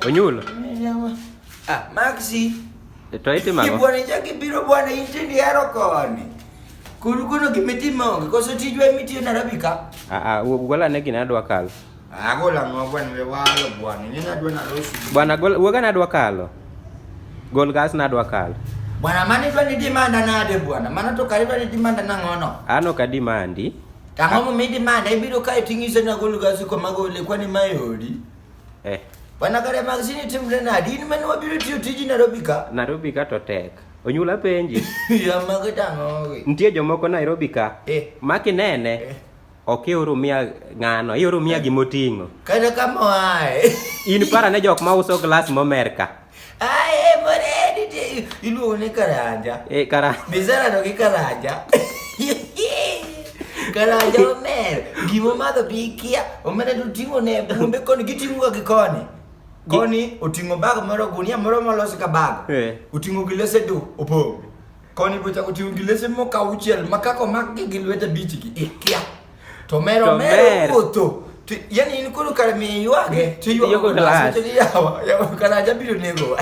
Onyulo. Ah, Maxi. To itimo ang'o? Bwana ichak ibiro bwana inti ihero koni. Kuru kono gimitimo onge koso tijwa emitiyo Nairobi ka. Ah, ah, gol ane gina adwa kalo. Agol ang'o bwana we walo bwana. Ing'e adwa nalosi. Bwana gol wuoga na adwa kalo. Gol gas na adwa kalo. Bwana mano idwa ni dimanda nade bwana? Mano to kare idwa ni dimanda nang'ono? An ok adimandi. To ang'o momiyo idimanda? Ibiro kae ting'isa ni agol gas koma agole kwani mae odi? Eh. Bwana kare mag sini timre nade? In mane wabiro tiyo tiji Nairobi ka? Nairobi ka to tek. Onyulo apenji. Ya mago tang'o gi? Nitie jomoko Nairobi ka. Eh. Ma kinene. Eh. Ok ioro mia ng'ano, ioro mia gimoting'o. Kata kama oae. In para ne jok mauso glass momer ka. Ae, moreni te iluongo ni karanja. Eh, kara. Misera to gi karanja. Karanja omer. Gima omadho bi ikia. Omera to ting'o ne buombe koni giting'o ga gi koni. Koni oting'o bag moro gunia moro molos ka bag. Eh. Oting'o gilese du opong'. Koni bochako ting'o gilese mokaw auchiel ma kaka omakgi gi lwete abich gi ikia. To mero To mero mer. wuotho. To yani in koro kar mi ywage to iywago Iywago glass. glass. Wacho ni yawa, yawa karanja biro nego.